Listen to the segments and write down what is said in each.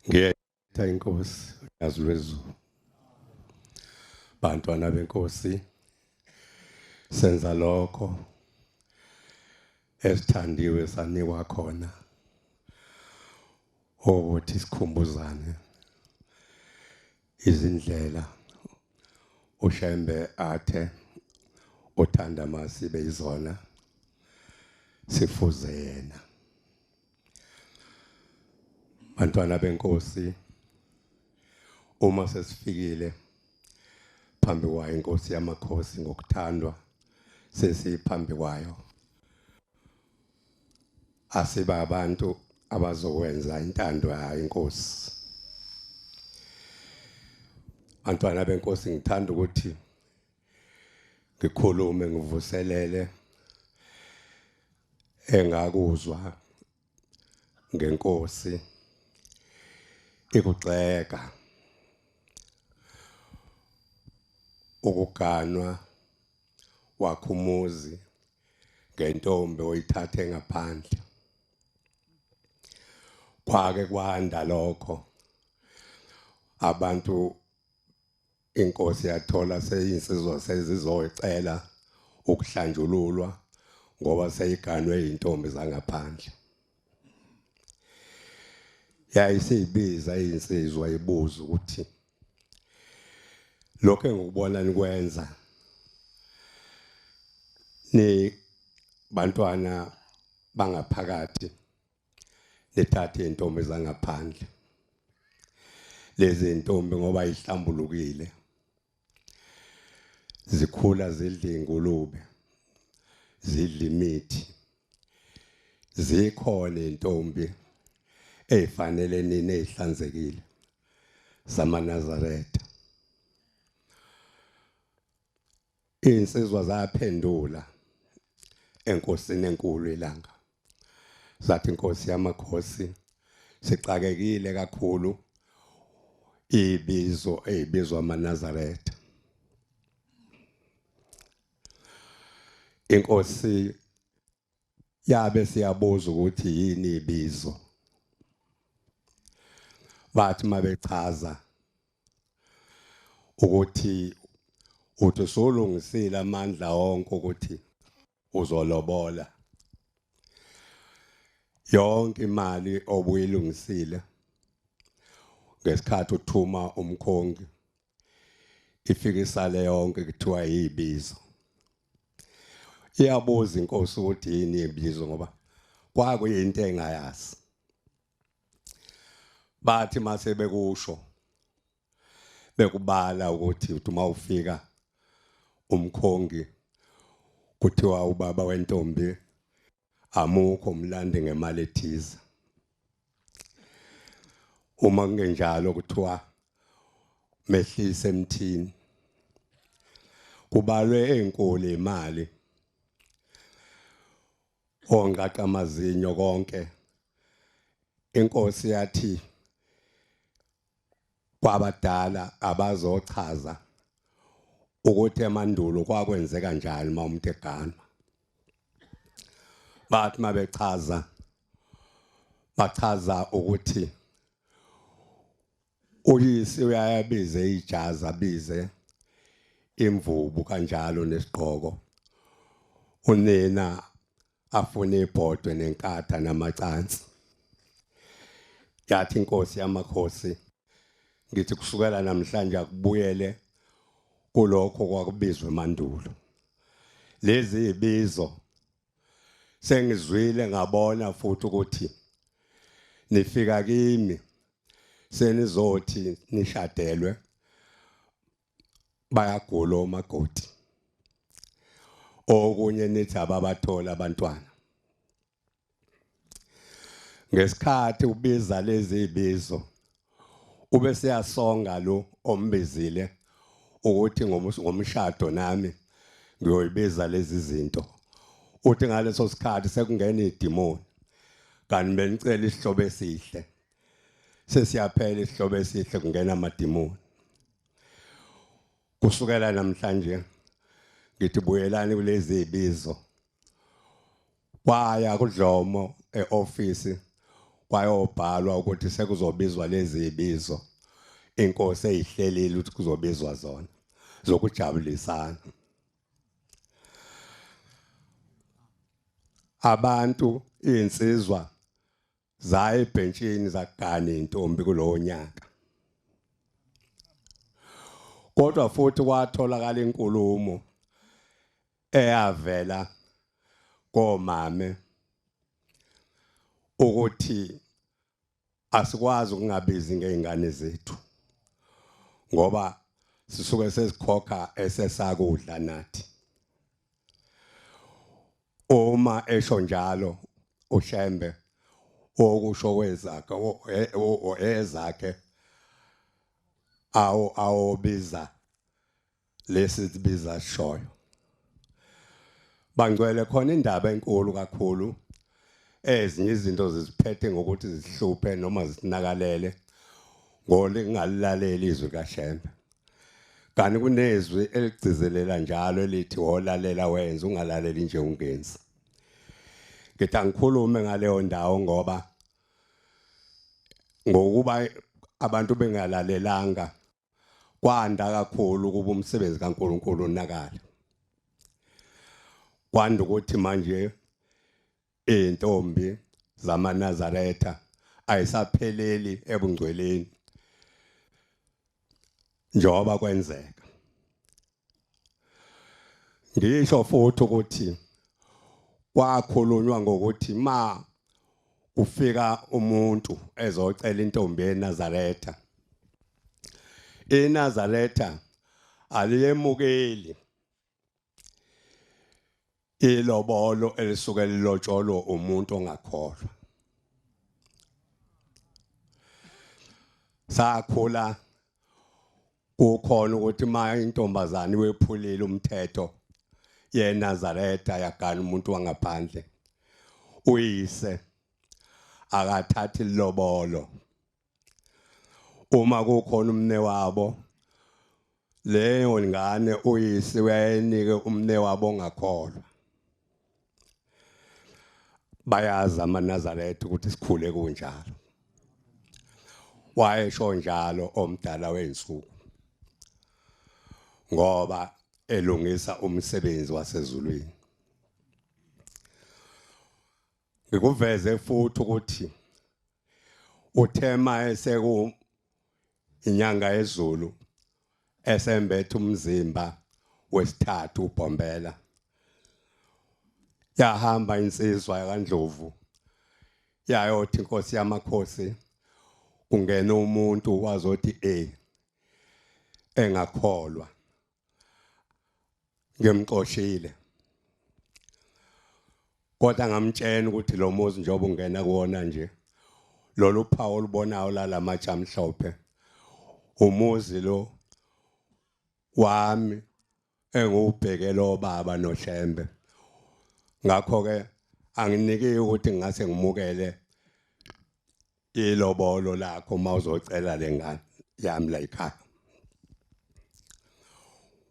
Ngiyetha inkosi yazi lwezulu. Bantwana benkosi senza lokho esithandiwe sanikwa khona ukuthi sikhumbuzane izindlela uShembe athe uthanda masibe izona sifuze yena. Bantwana benkosi, uma sesifikile phambi kwayo inkosi yamakhosi ngokuthandwa, sesiphambi kwayo, asiba abantu abazokwenza intando yayo inkosi. Bantwana benkosi, ngithanda ukuthi ngikhulume ngivuselele engakuzwa ngenkosi ikugxeka ukuganwa wakhumuzi ngentombi oyithathe ngaphandle. Kwake kwanda lokho, abantu inkosi yathola seyinsizwa sezizocela ukuhlanjululwa ngoba seyiganwe intombi zangaphandle. Yayisibiza insizwa ibuza ukuthi lokho engikubona nikwenza ni bantwana bangaphakathi nithathe intombi zangaphandle, lezi intombi ngoba ihlambulukile zikhula zidla ingulube zidla imithi, zikhona intombi ezifanele nini ezihlanzekile zamaNazaretha. Insizwa zaphendula enkosini enkulu ilanga, zathi inkosi yamakhosi sixakekile kakhulu ibizo ezibizwa amaNazaretha. Inkosi yabe siyabuza ukuthi yini ibizo, bathi mabechaza ukuthi uthi usulungisile amandla wonke ukuthi uzolobola yonke imali obuyilungisile ngesikhathi uthuma umkhongi ifike isale yonke kuthiwa yibizo. Iyabuza inkosi ukuthi yini ibizo ngoba kwakuyinto engayazi. Bathi mase bekusho bekubala ukuthi uthi uma ufika umkhongi kuthiwa ubaba wentombi amukho umlandi ngemali ethize, uma kungenjalo kuthiwa mehlise emthini. Kubalwe enkulu imali onqaqa amazinyo konke. Inkosi yathi kwabadala abazochaza ukuthi emandulo kwakwenzeka kanjani uma umuntu eganwa. Bathi mabechaza bachaza ukuthi uyise uyayabize ijazi abize imvubu kanjalo nesigqoko, unina afune ibhodwe nenkatha namacansi. Yathi inkosi yamakhosi ngithi kusukela namhlanje akubuyele kulokho kwakubizwa emandulo. Lezi ibizo sengizwile ngabona futhi ukuthi nifika kimi senizothi nishadelwe bayagula omakoti, okunye nithi ababathola abantwana. Ngesikhathi ubiza lezi ibizo ube siyasonga lo ombizile ukuthi ngomshado nami ngiyoyibiza lezi zinto. Uthi ngaleso sikhathi sekungena idimoni, kanti benicela isihlobo esihle, sesiyaphela isihlobo esihle kungena amadimoni. Kusukela namhlanje ngithi buyelani kulezi ibizo. Kwaya kudlomo eofisi Kwayobhalwa ukuthi sekuzobizwa lezi ibizo inkosi eyihlelile ukuthi kuzobizwa zona zokujabulisana. Abantu insizwa zaye ebhentshini zagana intombi kulowo nyaka. Kodwa futhi kwatholakala inkulumo eyavela komame ukuthi asikwazi ukungabizi ngezingane zethu ngoba sisuke sesikhokha esesakudla nathi. Uma esho njalo uShembe okusho kwezakhe ezakhe awobiza lesi sibiza shoyo. Bangcwele khona indaba enkulu kakhulu, ezinye izinto ziziphethe ngokuthi zihluphe noma zisinakalele ngolingalaleli izwi kaShembe. Kanti kunezwi eligcizelela njalo elithi wolalela wenza, ungalaleli nje ungenzi. Ngithi angikhulume ngaleyo ndawo ngoba ngokuba abantu bengalalelanga kwanda kakhulu ukuba umsebenzi kaNkuluNkulu unakale. Kwanda ukuthi manje intombi zamaNazaretha ayisapheleli ebungcweleni njengoba kwenzeka. Ngisho futhi ukuthi kwakhulunywa ngokuthi ma ufika umuntu ezocela intombi eNazaretha, iNazaretha aliyemukeli ilobolo elisuke lilotsholwa umuntu ongakholwa. Sakhula kukhona ukuthi ma intombazane wephulile umthetho yeNazaretha yagana umuntu wangaphandle, uyise akathathi ilobolo. Uma kukhona umne wabo, leyo ngane uyise uyayenike umne wabo ongakholwa. Bayazi amaNazaretha ukuthi sikhule kunjalo. Wayesho njalo omdala wensuku ngoba elungisa umsebenzi wasezulwini. Ngikuveze futhi ukuthi uthema eseku inyanga yezulu esembethe umzimba wesithathu uBhombela, yahamba insizwa yakaNdlovu yayothi inkosi yamakhosi kungena umuntu wazothi engakholwa, ngimxoshile. Kodwa ngamtshela ukuthi lo muzi njengoba ungena kuwona nje, lolu phawu olubonayo lalamatshe amhlophe, umuzi lo wami engiwubhekele obaba noShembe. Ngakho ke anginiki ukuthi ngingase ngimukele ilobolo lakho uma uzocela lengane yami la ekhaya.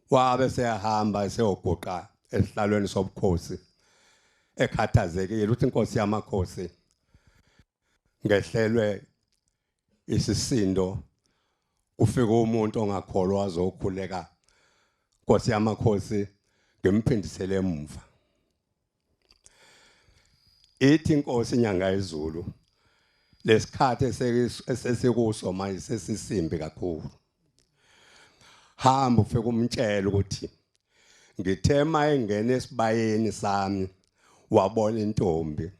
Wabe seyahamba eseyoguqa esihlalweni sobukhosi ekhathazekile ukuthi inkosi yamakhosi ngehlelwe isisindo, kufika umuntu ongakholwa azokhuleka, Nkosi yamakhosi ngimphindisele emuva. Ithi inkosi inyanga yezulu, lesikhathi esesikuso manje sesisimbi kakhulu. Hamba ufike umtshele ukuthi ngithe mayengena esibayeni sami wabona intombi,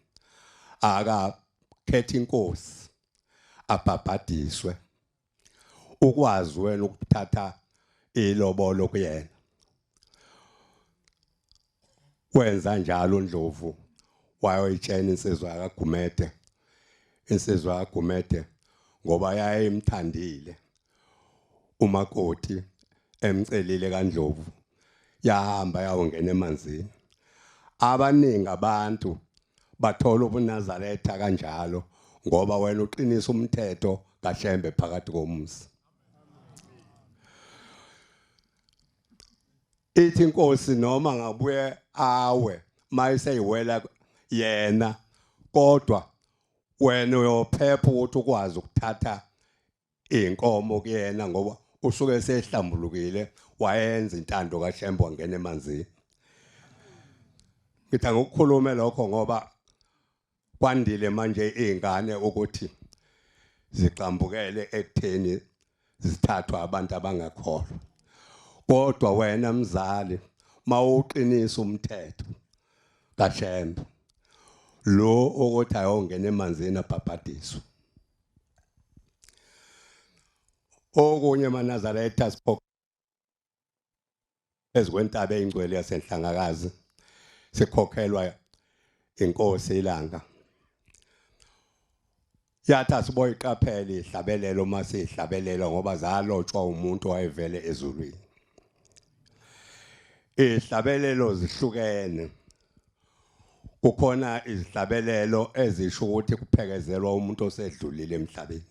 akakhetha inkosi abhabhadiswe, ukwazi wena ukuthatha ilobolo kuyena. Wenza njalo uNdlovu, wayoyitshena insizwa kaGumede, insizwa kaGumede ngoba yayimthandile umakoti emcelile kaNdlovu, yahamba yawungena emanzini. Abaningi abantu bathola ubuNazaretha kanjalo ngoba wena uqinisa umthetho kaShembe phakathi komuzi. Ithi inkosi noma ngabuye awe mayiseyiwela yena, kodwa Wena uyophepha ukuthi ukwazi ukuthatha inkomo kuyena ngoba usuke sehlambulukile, wayenza intando kaShembe, wangena emanzini. Ngithi angikukhulume lokho ngoba kwandile manje izingane ukuthi ziqambukele ekutheni zithathwa abantu abangakholwa. Kodwa wena mzali, mawuqinisa umthetho kaShembe lo ukuthi ayongena emanzini abhabhadiswe. Okunye maNazaretha, sipho ezikwentaba eyingcwele yaseNhlangakazi, sikhokhelwa inkosi iLanga. Yathi asiboyiqaphela ihlabelelo uma sihlabelela, ngoba zalotshwa umuntu owayevele ezulwini. Ihlabelelo zihlukene, kukhona izihlabelelo ezisho ukuthi kuphekezelwa umuntu osedlulile emhlabeni.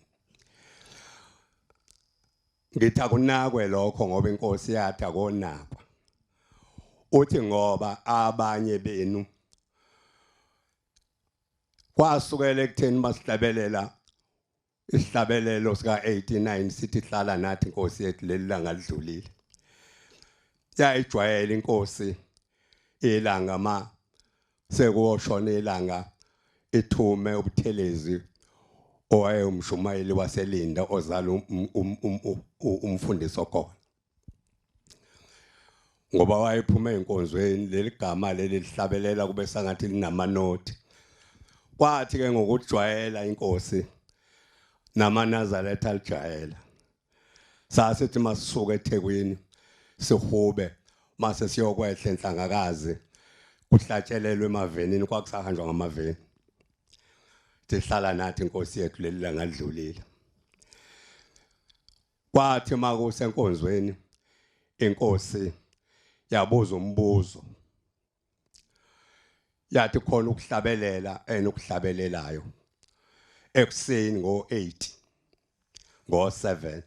Ngithi akunakwe lokho ngoba inkosi yathi akonakwa. Uthi ngoba abanye benu kwasukela ekutheni basihlabelela isihlabelelo sika 89 sithi hlala nathi inkosi yethu, leli langa lidlulile. Yayijwayela inkosi ilanga, ma sekuyoshona ilanga ithume uButhelezi owayewumshumayeli waseLinda, ozala umfundisi okhona, ngoba wayephuma einkonzweni. Leli gama leli lihlabelela kube sangathi linamanothi. Kwathi ke ngokujwayela inkosi namaNazaretha alijwayela, sasithi masisuka eThekwini sihube, mase siyokwehla enhlangakazi kuhlatshelelwe emavenini. Kwakusahanjwa ngamaveni, sihlala nathi inkosi yethu, leli langa lidlulile. Kwathi makusenkonzweni inkosi yabuza umbuzo, yathi khona ukuhlabelela enokuhlabelelayo ekuseni ngo8, ngo7,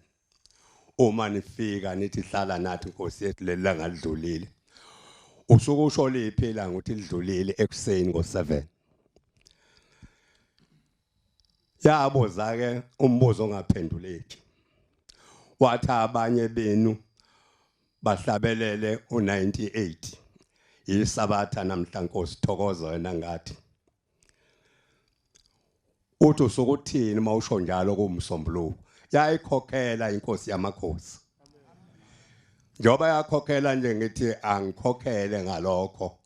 uma nifika nithi hlala nathi inkosi yethu, leli langa lidlulile, usuke usho liphi ilanga ukuthi lidlulile ekuseni ngo7? Yabuza ke umbuzo ongaphenduleki. Wathi abanye benu bahlabelele u98, yisabatha namhla Nkosi, thokoza wena ngathi. Uthi usukuthini mawusho njalo kumsombuluko? Yayikhokhela inkosi yamakhosi njengoba yakhokhela nje. Ngithi angikhokhele ngalokho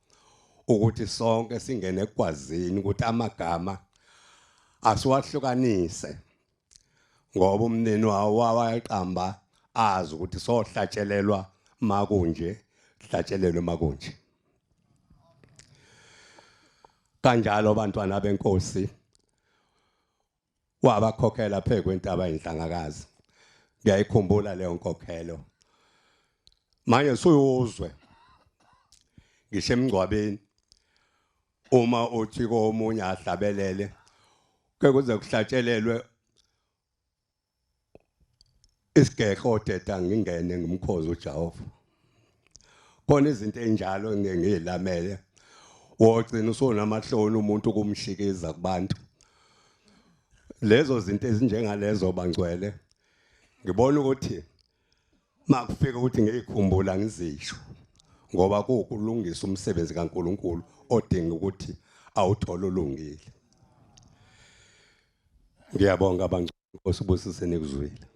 ukuthi sonke singene ekwazini ukuthi amagama asiwahlukanise, ngoba umnini wawo wawaqamba azi ukuthi sohlatshelelwa makunje, hlatshelelwe makunje. Kanjalo abantwana benkosi wabakhokhela phezu kwentaba inhlangakazi. Ngiyayikhumbula leyo nkokhelo. Manje suyuzwe ngisho emngcwabeni, uma uthi komunye ahlabelele, ke kuze kuhlatshelelwe isigexo odeda ngingene ngimkhozi uJehova. Khona izinto enjalo engeke ngiyilamele, wogcina usonamahloni umuntu kumshikiza kubantu. Lezo zinto ezinjengalezo, bangcwele, ngibona ukuthi makufika ukuthi ngiyikhumbula ngizisho, ngoba kuwukulungisa umsebenzi kaNkuluNkulu odinga ukuthi awuthole ulungile. Ngiyabonga bangcwele, Nkosi ubusise nikuzwile.